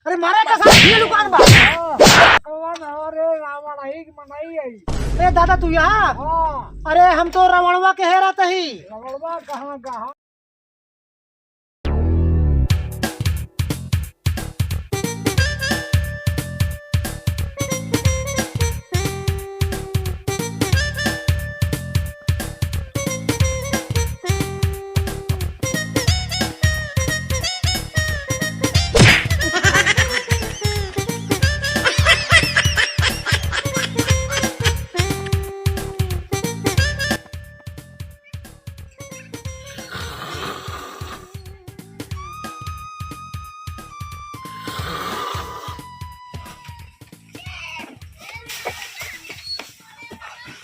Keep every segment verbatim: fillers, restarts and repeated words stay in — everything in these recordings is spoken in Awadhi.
अरे मारा का साथ ये लुकान बा। हाँ, कौन हो रे रावण? आई कि मनई आई? अरे दादा तू यहाँ? हाँ। अरे हम तो रावणवा के हेरत ही। रावणवा कहाँ, कहाँ?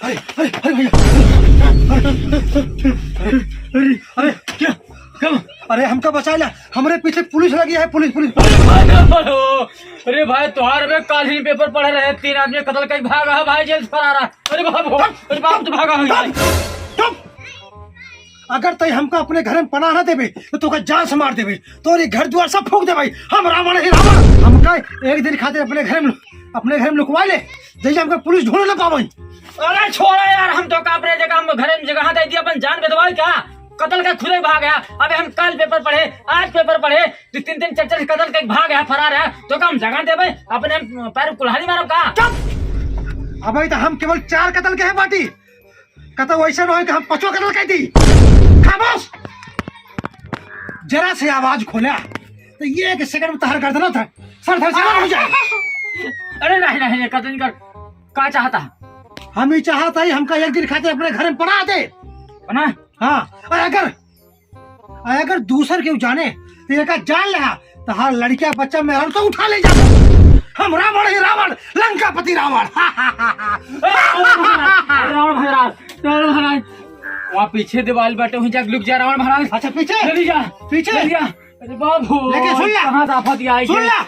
अरे, अरे, अरे भैया। अरे, अरे, अरे, क्या? क्या? अरे, हमका बचाइ ला। हमरे पीछे पुलिस लगी है, पुलिस, पुलिस। अरे, भाई, अरे भाई, तोहार में काल ही पेपर पढ़े रहे, तीन आदमी कत्ल कइ भागा है भाई, जेल से फरार है। अरे बाप हो, अरे बाप तो भागा है भाई। चुप! अगर तई हमका अपने घर में पनाह ना देबे, तो तोका जान से मार देबे, तोरे घर दुआर सब फूंक देबे। हम रावण ही रावण, हमका एक दिन खातिर अपने घर में, अपने घर में लुकवा ले, जैसे हमका पुलिस ढूंढ ना पावे। अरे छोड़ा यार, हम तोका अपने जगह, हम घर में जगह दे दिया, अपन जान बेदवाई का? कत्ल का खुदे भाग गया। अबे हम काल पेपर पढ़े, आज पेपर पढ़े, दो तीन दिन चर्चा से कत्ल के भाग गया, फरार है, तोका हम जगह देबे, अपने हम पैर कुल्हाड़ी मारब का? चुप! अबे तो हम केवल चार कत्ल के हैं बाटी, कतौ वैसे न होई कि हम पचो कत्ल कइ दी। खामोश! जरा से आवाज खोला, तो ये एक सेकंड में तहर गर्दन था, सर धड़ से अलग हो जाए। अरे नहीं, नहीं, नहीं, कत्ल नहीं कर। का चाहता? हम ही चाहता ही, हमका एक दिन खातिर अपने घर में पनाह दे। पनाह? हाँ, और अगर, और अगर दूसर केहू जाने, तो एका जान लेहा, तो हर लड़किया बच्चा मेहरारू तो उठा ले जाबो। हम रावण ही रावण, लंकापति रावण। रावण महाराज, रावण महाराज, वहाँ पीछे दीवाल बाटे, वहीं जाके लुक जा रावण महाराज। अच्छा, पीछे? जल्दी जा। पीछे? जल्दी जा। अरे बाप हो, लेकिन सुन ला। कहाँ से आफत आई सुन है? ला,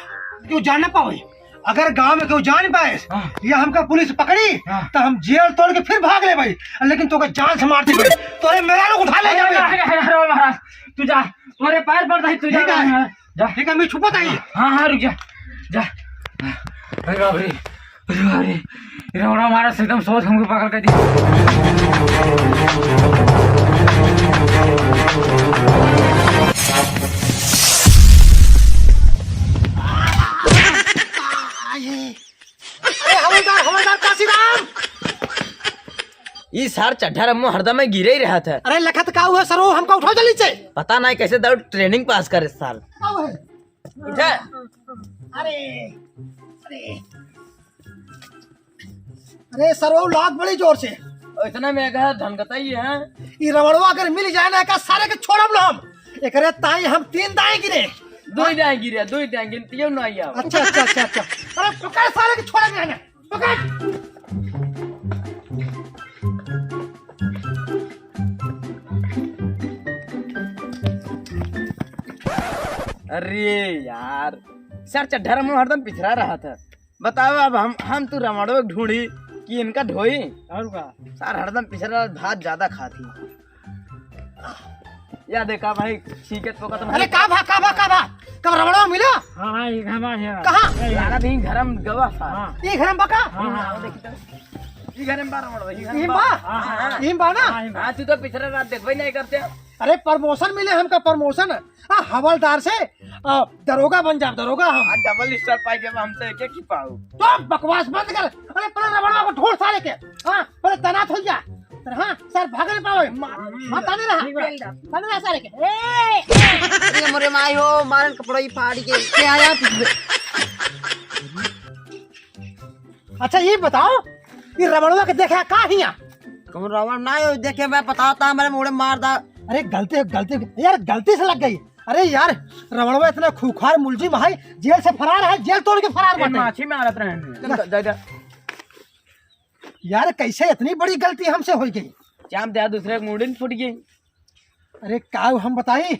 तू जान ना पावे। अगर गांव में केहू जान पाए हाँ। या हमका पुलिस पकड़ी, हाँ। तो हम जेल तोड़ के फिर भाग लेबे, लेकिन तोका जान से मार देबे। तोरे मेहरारू उठा ले अरे, जाबे। अरे, अरे, अरे, महाराज, तू जा, तोरे पैर पड़ता ही, तू जा, ठीक है। महाराज, जा। ठीक है, मैं छुपत ही। हाँ, हाँ, रुक जा, जा। अरे बाप रे, अरे बाप रे, रौड़ा मारा से एकदम सोच हमको पागल कर दिया। अरे हवलदार, हवलदार काशीराम! ई सार चड्ढा रम्मो हरदम गिरे ही रहत है। अरे लखत का हुआ सरो, हमका उठाओ जल्दी से। पता नहीं कैसे दौड़ ट्रेनिंग पास करे सार। का हुआ है? उठा। अरे, अरे। अरे सरो लाग बड़ी जोर से। इतना में कहा धनकता ही है। ई रवड़वा अगर मिल जाए ना का सारे के छोड़ब ना हम। एकरे ताई हम तीन दाएं गिरे। दो ही दाएं गिरे, दो ही दाएं गिनती है ना यार। अच्छा, अच्छा, अच्छा, अच्छा। अरे पकड़ सारे के छोड़ब ना। पकड़। अरे यार, सर चड्ढा रमो हरदम पिछड़ा रहा था। बताओ अब हम, हम तू रमड़ो ढूंढी कि इनका ढोई? और का? सर हरदम पिछड़ा भात ज्यादा खाती। या देखा भाई, ठीक है, तो का तो अरे का भा, का भा, का भा? कब रमड़वा मिला? हाँ, हाँ, ये घरमा है। कहाँ? ये लाला भी घरम गवा था। हाँ। ये घरम बका? हाँ, हाँ, हाँ। ये घरम बा रमड़वा, ये घरम ये बा। बा? हाँ, हाँ। ये बा ना? हाँ, ये बा। हाँ, तू तो पिछले रात देखबे नहीं करते। अरे promotion मिले हमका, promotion। आ, हवलदार से, आ, दरोगा बन जाब, दरोगा हम। आ, double star पाई जब हमसे एक एक ही पाऊ। तो बकवास बंद कर। अरे पहले रमड़वा को ढूंढ सारे के। हाँ, पहले तैनात हो जा। अरे हाँ, सर भाग नहीं पावे। मार। हाँ, ताने रहा। ठीक बा। ताने रहा सारे के। ए! अरे मोरे माई हो, मारन कपड़ा ही फाड़ के। क्या आया? अच्छा ये बताओ, ये रमड़वा के देखा का हिया? कौन रावण ना हो, देखे मैं पता था, हमारे मुड़े मार दा। अरे गलती, गलती, यार गलती से लग गई। अरे यार, रमड़वा इतना खूंखार मुलजिम है, जेल से फरार है, जेल तोड़ के फरार ए, बाटे। माछी में आड़त रहे हैं। चल, जा, जा, जा। यार कैसे इतनी बड़ी गलती हमसे हो गई? चाम दे, दूसरे के मुड़े फूट गई। अरे काऊ हम बताई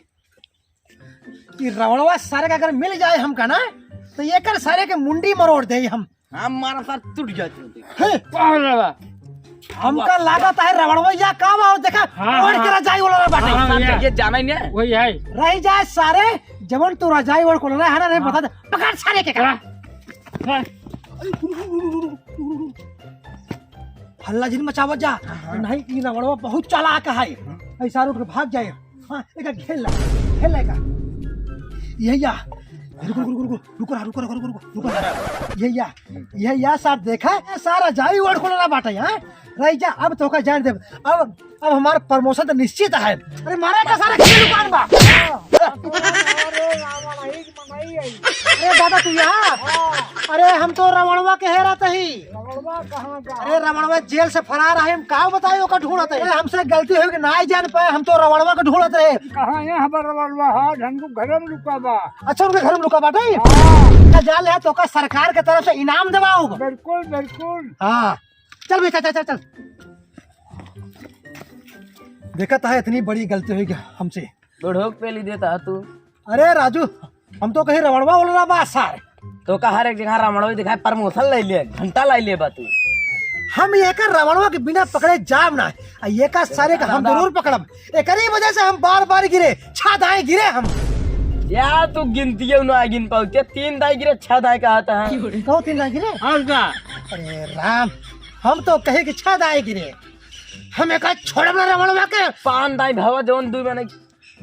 कि रवड़वा सारे का अगर मिल जाए हमका ना, तो एकर सारे के मुंडी मरोड़ दे हम। हाँ, मारा सार टूट जाए तुरंत। हे, पागल बा। हमका लागत है रवड़वा या का बा, और देखा, हाँ, ओढ़ के हाँ। रजाई उड़ा बाटे। हाँ, सार ये। ये जाना ही नहीं। वही है। रह जाए सारे, जवन तो रजाई ओढ़ को लेला है ना रे, हाँ। बता दे, पकड़ सारे के का। हाँ। हल्ला जिन मचावत जा, हाँ। नहीं, ई रवणवा बहुत चालाक है, हाँ। ऐसा उठ के भाग जाए। हाँ, एका घेर ला, घेर ला एका। यही या, रुको, रुको, रुको, रुको, रुको, रुको, रुको, रुको, रुको। यही या, यही या, सार देखा, सार रजाई ओढ़ को लेला बाटे, हाँ? रह जा, अब तोका जान देब। अब, अब हमार promotion तो निश्चित है। अरे मारा का सारा खेल दुकान बा। अरे दादा तू यहाँ? अरे हम तो रवणवा के हेरत ही। रवणवा कहाँ बा? अरे रवणवा जेल से फरार है, हम का बताई ओका ढूंढत है। अरे हमसे गलती हो गई, ना जान पाए, हम तो रवणवा के ढूंढत रहे। कहाँ है हमार रवणवा? हाँ, ढंगू घरे में लुका बा। अच्छा उनके घर में लुका बाटे? हाँ। का जा ले तोका सरकार के तरफ से इनाम देवाओ। बिल्कुल, बिल्कुल। हाँ। चल बेटा, चल, चल, चल। देखत है, इतनी बड़ी गलती हो गया हमसे। बुढ़ोक पे ली देता है तू। अरे राजू, हम तो कहीं रवणवा बोल रहा बा सार। तो का हर एक जगह रवणवा दिखाए, promotion ले ले, घंटा ले ले बा तू। हम ये कर रवणवा के बिना पकड़े जाब ना। आ ये का सारे का हम जरूर पकड़ब। एकरी वजह से हम बार बार गिरे, छह दाएं गिरे हम। या तू गिनती है ना गिन पाऊ, ते तीन दाएं गिरे, छह दाएं का आता है। कहो तीन दाएं गिरे? और का? अरे राम, हम तो कहे कि छह दाएं गिरे। हम एका छोड़ब ना रवणवा के। पान दाई भवा जौन दुई मने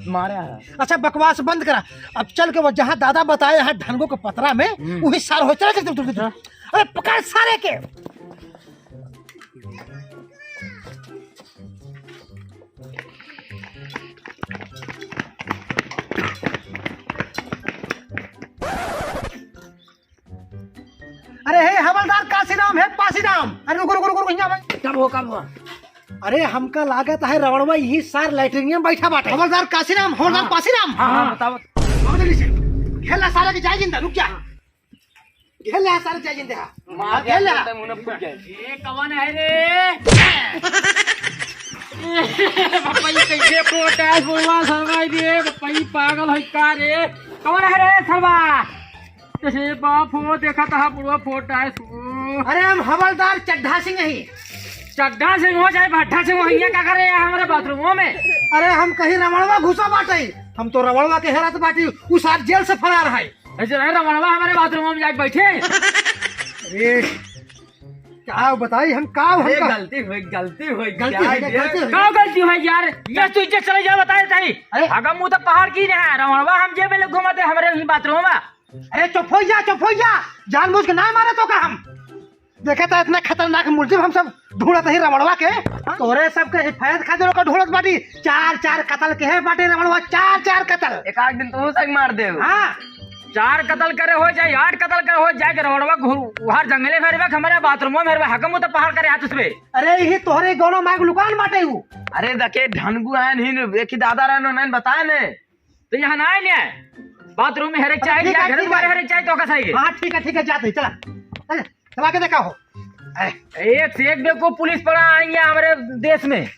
मारे है। अच्छा बकवास बंद करा। अब चल के वो जहाँ दादा बताए हैं ढंगो के पतरा में, हम्म। वही सार हो। चल, चल, चल, चल, चल। हाँ। अरे पकड़ सारे के। अरे हे हवलदार काशीराम, हे पासीराम। अरे रुको, रुको, रुको, रुको, यहाँ भाई। कब हो, कब हो? अरे हमका लागत है रवणवा यही सार लैट्रिन में बैठा बाटे। हवलदार काशीराम, हवलदार हाँ। पासीराम। हाँ, हाँ, हाँ। बताओ। आओ जल्दी से। घेर ला सारा के जाए जिंदा, रुक जा। घेर ला सारा जाए जिंदा। मार घेर ला। ए, कौन है रे? ए, बप्पा, ये कैसे पोटा है, बुढ़वा सरवाई दिए, बप्पा, ये पागल है का रे? कौन है रे, सरवा? अरे बाप हो, देखा था बुढ़वा फोटा है सो। अरे हम हवलदार चड्ढा सिंह ही। चड्ढा सिंह हो चाहे भट्ठा सिंह हो, हियाँ का करे यार हमारे बाथरूमों में? अरे हम कहीं रवणवा घुसा बाटे, हम तो रवणवा के हेरत बाटी, उ सार जेल से फरार है। ऐसे रहे रवणवा हमारे बाथरूमों में जाके बैठे। अरे क्या बताई हम, का अरे हमका गलती हुई, गलती हुई, गलती क्या हुई, है? गलती हुई। का गलती हुई यार? ये तू इज्जत चले जा, बताए ताई। अरे। अगर मुँह तो पहाड़ की नहीं है, रवणवा हम जेब में ले घुमाते हमारे ही बाथरूम में। अरे चुप हो जा, चुप हो जा, जानबूझ के ना मारे तो का हम। देखे तो इतना खतरनाक मुलजिम हम सब ढूंढत ही रवणवा के। तोरे सब के हिफाजत खातिर ओकर ढूंढत बाटी। चार चार कतल के है बाटे रवणवा, चार चार कतल। एक आध दिन तू सक मार दे। हाँ। चार कतल करे हो चाहे आठ कतल करे हो, जाके रवणवा घुर-, उहार जंगले में रहबे, हमारे बाथरूमो में रहबे, हकम तो पहाड़ करे हाथ उसपे। अरे यही तोहरे गौना माँ के लुकान बाटे हूँ। अरे देखे ढनगू आयन ही, एक ही दादा रहन, उन्हें बताए ने। तो यहाँ ना आए, बाथरूम में हेरे अच्छा, चाहे, ठीक या है, घर ठीक में है। हेरे चाहे तो का सही है। हाँ, ठीक है, ठीक है, जाते हैं, चला। चल, चला के देखा हो। ए, एक से एक देखो, पुलिस पड़ा आई है हमारे देश में।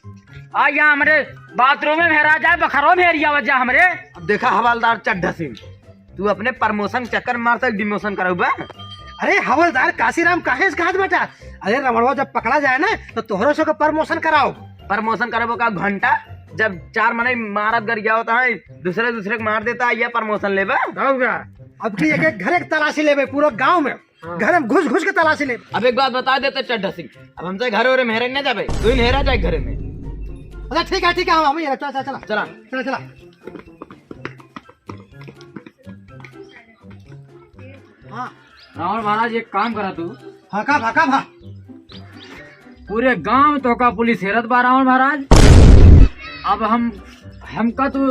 आ यहाँ हमारे बाथरूम में हेरा जाए, बखरो में हेरिया वजह हमारे। अब देखा हवलदार चड्ढा सिंह, तू अपने promotion चक्कर मार तक demotion कराऊ बा। अरे हवलदार काशीराम, काहे से कहा बेटा? अरे रमणवा जब पकड़ा जाए ना, तो तोहरो सो के promotion कराओ। Promotion कराबो का घंटा, जब चार मनई मारत गरियावत है, दूसरे दूसरे के मार देता है, ये promotion लेबे? तब का? अब की एक एक घर एक तलाशी लेबे पूरा गांव में। हाँ। घर में घुस घुस के तलाशी लेबे। अब एक बात बता देते चड्ढा सिंह, अब हमसे घर ओरे में हेरे न जाबे, तू ही हेरा जाए घरे में। अच्छा ठीक है, ठीक है, हम, हम ही चला, चला, चला। चला। चला, चला। हाँ। रावण महाराज, एक काम करा तू। हाँ, का भा, का भा? पूरे गांव में तोका पुलिस हेरत बा, रावण महाराज। अब हम, हमका तू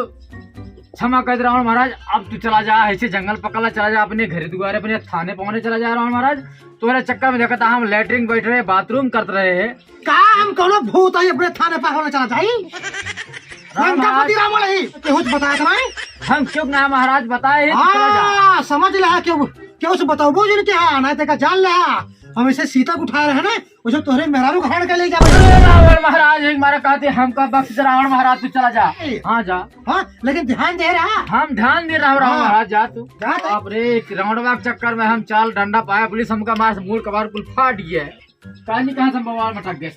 क्षमा कर दे, रावण महाराज। अब तू चला जा, ऐसे जंगल पकला चला जा, अपने घर दुआरे, अपने थाने पहुंचे चला जा, रावण महाराज। तोरे चक्कर में देखता हम लैट्रिन बैठ रहे, बाथरूम करत रहे हैं। का हम कौनो भूत है अपने थाने पर होने चला जाई? राम हमका महाराज। पति रावण है, केहू से बताया था भाई? हम चुप ना महाराज, बताए ही तो चला जा। हाँ, समझ ले, केहू, केहू से बताओ, बोझ इनके हाँ, नहीं देखा जान ले हाँ। हम इसे सीता को उठा रहे हैं ना, उसे तोहरे मेहरारू को हड़ के ले जावे। अरे रावण महाराज, एक मारे कहते हमका बख्श दे रावण महाराज, तू चला जा। ए। हाँ जा। हाँ, लेकिन ध्यान दे रहा। हम ध्यान दे रहा हूँ रावण हाँ। महाराज, जा तू। जा तू। बाप रे, एक रावणवा के चक्कर में हम चाल डंडा पाया, पुलिस हमका मार से मूड़ कबार कुल फाट गया है। कहानी कहाँ से हम बवाल में अटक गए।